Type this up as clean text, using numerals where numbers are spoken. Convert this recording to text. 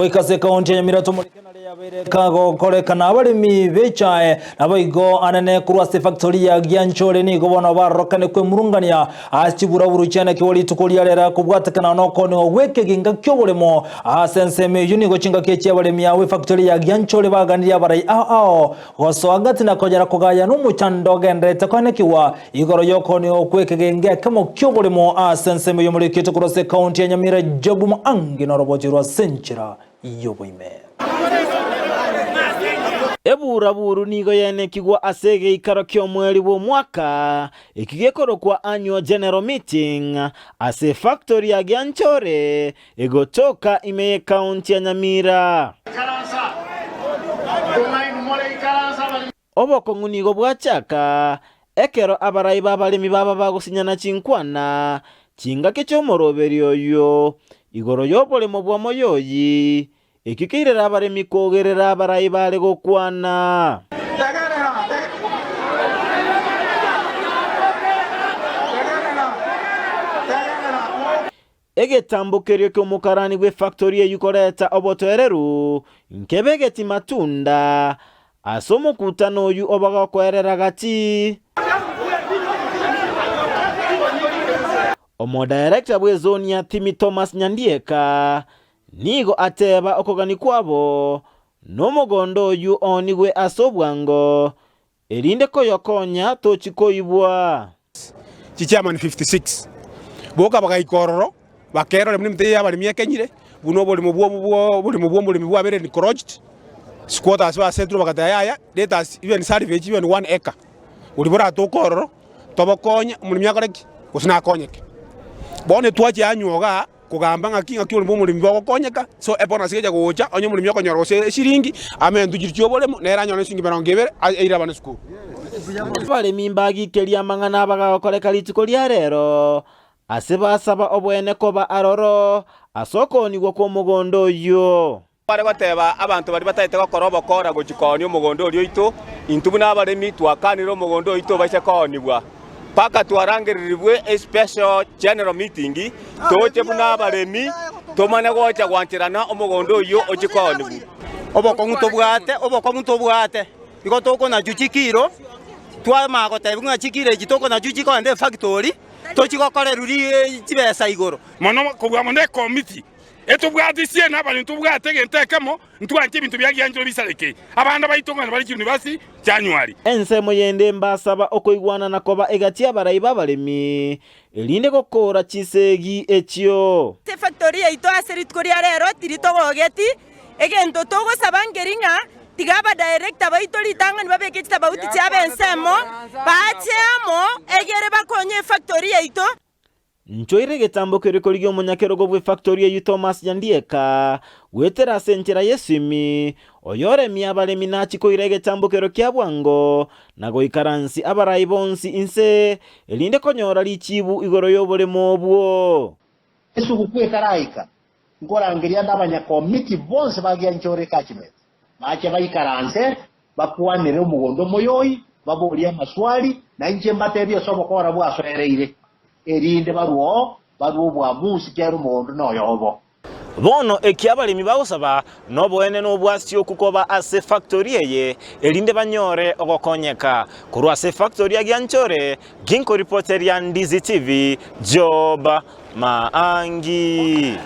Goika ase ekaunti ya Nyamira tomorike naria yabeire kagokorekana abaremi b'echae naboigo anene korwa ase efactory ya Gianchore nigo bono barorokane kwemurungania ase chiburaburu chianekigwa rituko ria rero kobwatekana nokoonigwa gw'ekeginga ki'oboremo ase ensemo eyio nigo chingaki echi abaremi abwo efactory ya Gianchore baganirie abarai ao ao gosoa gati na konyara kogayana omochando ogendererete koenekigwa Igoro y'okoonigwa kw'ekegengo ekemo ki'oborimo ase ensemo y'omorikito korwa ase ekaunti ya Nyamira Job Muangi norobochi rwa ase enchera y'oboime. Eburaburu nigo yenekigwa ase egeikaro ki'omweri bw'omwaka, eki gekorokwa Annual General Meeting, ase efactory ya Gianchore egotoka ime y'ekaunti ya Nyamira. Obokong'u nigo bwachaka ekero abarai b'abaremi baba bagosinyana chinkwana chingaki chi'omoroberio oyio igoro y'oboremo bw'omoyoyi, ekio keirera abaremi kogerera abarai bare gokwana. Egetambo keria ki'omokarani bw'efactory eyio koreta obotoereru nkebegeti matunda ase omokutano oyio obagokoerera gati. Omodirector bw'ezoni ya Thimi Thomas Nyandieka nigo ateba okogani kwabo nomogondo oyio oonigwe ase obwango Erinde koyokonya tochi koibwa. Chichairman 56 boka bagaika ororo, bakerora buna emete y'abaremi ekenyire, buna oboremo bw'oboremo bw'omoremi bwabeire encroached, squatters basetirwe bagateba yaya, let us even salvage even one acre, boria boratoke ororo, tobokonye, omoremi akore ki? Gose nakonyeke. Bono etwachia anywa igaa. Kogamba ng'aki ng'aki orimo omoremi bogokonyeka, so ebonus egecha gocha, onye omoremi okonyora gose eshiringi, amentwe chiria chi'oboremo, nere anyore eshiringi emerongo ebere, aire abana esukuru. Abaremi mbagikerie amang'ana abagagokoreka rituko ria rero, ase basaba oboene koba aroro ase okoonigwa kw'omogondo oyio. Bare goteba abanto baria batagete gokora obokora gochia koonia omogondo oria oito, intwe buna abaremi twakanire omogondo oito obaise koonigwa, mpaka twarangererigwe especial general meeting, toche buna abaremi tomanye gocha gwancherana omogondo oyio ochie koonigwa. Obokong'u tobwate, obokong'u tobwate, igo tokonachwa chikiro, twamanya gotebiwa ng'a chikiro echi tokonachwa chikogenda efactory, tochi gokorerwa ri chibesa igoro. Mono kobua mono ekomiti Etobwatisie nabaria ntobwate egento ekemo, ntwanche ebinto bia gianchero bisareke, abana baito ng'a bare chiunivasiti January. Ensemo yende mbasaba okoigwanana koba egati y'abarai b'abaremi, erinde gokoora chisegi echio. Ase efactory yaito ase rituko ria rero tiri togogeti, egento togosaba nkeri ng'a tiga abadirector baito ritang'ani babeke chitabauti chiabo ensemo, bache amo egere bakonye efactory yaito. Nchoire egetambo keria korigia omonyakerogo bw'efactori eyio Thomas Nyandieka, goetera ase enchera y'esimi, oyoremia abaremi nachie koira egetambo kero kia bwango, na goikaransi abarai bonsi inse, erinde konyora richibu igoro y'oboremo obwo. Esuguku etaraika, nkorangeria ande abanyakomiti bonsi ba Gianchore Catchment, bache baikaranse, bakwanere omogondo omoyoi, baborie amaswali, na inche mbatebie ase obokora bwasoereire, erinde barue oo, barue obwamusi kera omogondo noyobo. Bono eki abaremi bagosaba noboene nobwasioku koba ase efactori eye, erinde banyore ogokonyeka. Korwa ase efactori ya Gianchore, ginkoripoteria Ndizi TV, Job Maangi.